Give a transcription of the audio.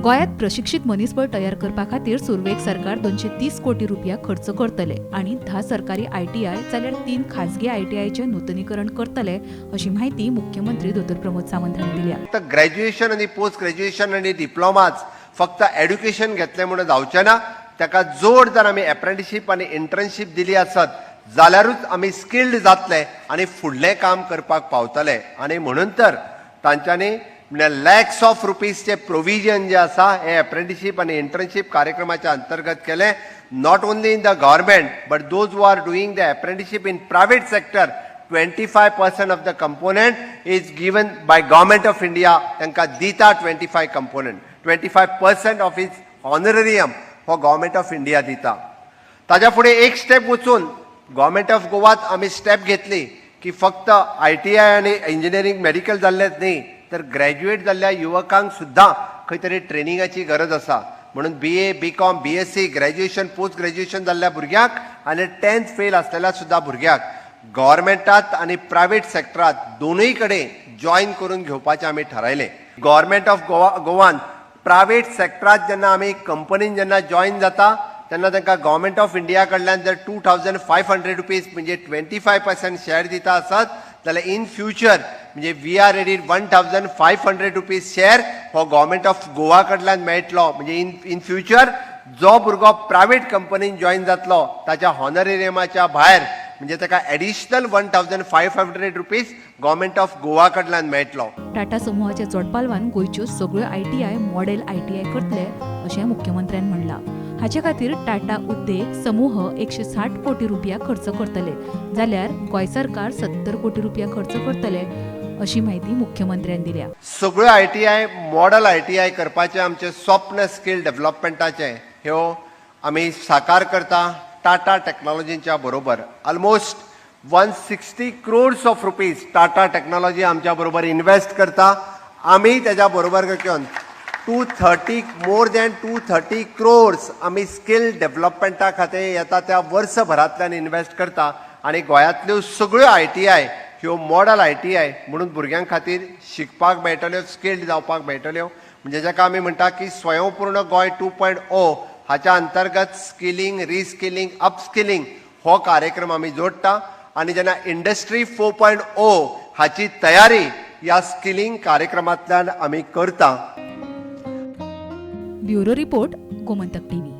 गोंयांत प्रशिक्षीत मनीसबळ तयार करपा खातीर सुरवेक सरकार 230 कोटी रुपया खर्च करतले आनी 10 सरकारी आयटीआय जाल्यार तीन खाजगी आयटीआयचें नुतनीकरण करतले, अशी म्हायती मुख्यमंत्री दोतोर प्रमोद सावंत हांणी दिल्या. फक्त ग्रॅज्युएशन आनी पोस्ट ग्रॅज्युएशन आनी डिप्लोमाच, फक्त एड्युकेशन घेतलें म्हणून जावचें ना. ताका जोड जर आमी एप्रेंटिशीप आनी इंटर्नशीप दिली आसत जाल्यारूच आमी स्किल्ड जातले आनी फुडलें काम करपाक पावतले. आनी म्हणून तर तांच्यांनी म्हणल्यार लॅक्स ऑफ रुपीजचे प्रोविजन जे आसा, हे एप्रेंटिशीप आनी इंटर्नशीप कार्यक्रमाच्या अंतर्गत केलें. Not only in the government, but those who are doing the apprenticeship in private sector, 25% of the component is given by Government of India. तांकां दिता 25 component, 25% of his honorarium हो government of India दिता. ताज्या फुडें एक step वचून government of गोवात आमी step घेतली की फक्त आयटीआय आनी इंजिनियरींग, मेडिकल जाल्लेच न्ही, तर ग्रॅज्युएट जाल्ल्या युवकांक सुद्दां खंय तरी ट्रेनिंगाची गरज आसा. म्हणून BA, BCom, BSc, graduation, post graduation जाल्ल्या भुरग्यांक आनी टेन्थ फेल आसलेल्या सुद्दां भुरग्यांक गव्हर्मेंटात आनी प्रायवेट सेक्टरात दोनूय कडेन जॉयन करून घेवपाचें आमी थारायलें. गव्हर्मेंट ऑफ गोवा गोवान प्रायवेट सेक्टरात जेन्ना आमी कंपनीन जेन्ना जॉयन जाता, तेन्ना तांकां गव्हर्मेंट ऑफ इंडिया कडल्यान जर ₹2500, म्हणजे 25% शेअर दिता आसत जाल्यार इन फ्युचर म्हणजे we are ready, ₹1500 share हो गव्हर्मेंट ऑफ गोवा कडल्यान मेळटलो. म्हणजे इन इन फ्युचर जो भुरगो प्रायवेट कंपनीन जॉयन जातलो, ताच्या हॉनरेरियमाच्या भायर म्हणजे ताका additional ₹1500 Government of Goa कडल्यान मेळटलो. टाटा समुहाच्या जोडपालवान गोंयच्यो सगळ्यो आयटीआय मॉडेल आयटीआय करतले, अशें मुख्यमंत्र्यान म्हणलां. हाचे खातीर टाटा उद्देग समूह 160 कोटी रुपया खर्च करतले, जाल्यार गोंय सरकार 70 कोटी रुपया खर्च करतले, अशी म्हायती मुख्यमंत्र्यान दिल्या. सगळ्यो आयटीआय मॉडल आयटीआय करपाचें आमचें स्वप्न स्कील डेव्हलपमेंटाचें ह्यो आमी साकार करता टाटा टॅक्नॉलॉजीच्या बरोबर. Almost 160 crores of rupees Tata Technology आमच्या बरोबर इन्व्हेस्ट करता. आमी तेज्या बरोबर घेवन 230, more than 230 crores आमी स्कील डेव्हलपमेंटा खातीर येता त्या वर्सभरांतल्यान इन्व्हेस्ट करता आनी गोंयांतल्यो सगळ्यो आयटीआय ह्यो मॉडल आयटीआय म्हणून भुरग्यां खातीर शिकपाक मेळटल्यो, स्किल्ड जावपाक मेळटल्यो. म्हणजे जाका आमी म्हणटा की स्वयंपूर्ण गोंय 2.0 हाच्या अंतर्गत स्किलिंग, रिस्किलिंग, अपस्किलिंग हो कार्यक्रम आमी जोडटा आनी जेन्ना इंडस्ट्री 4.0 हाची तयारी ह्या स्किलिंग कार्यक्रमांतल्यान आमी करता. Bureau report, Gomantak TV.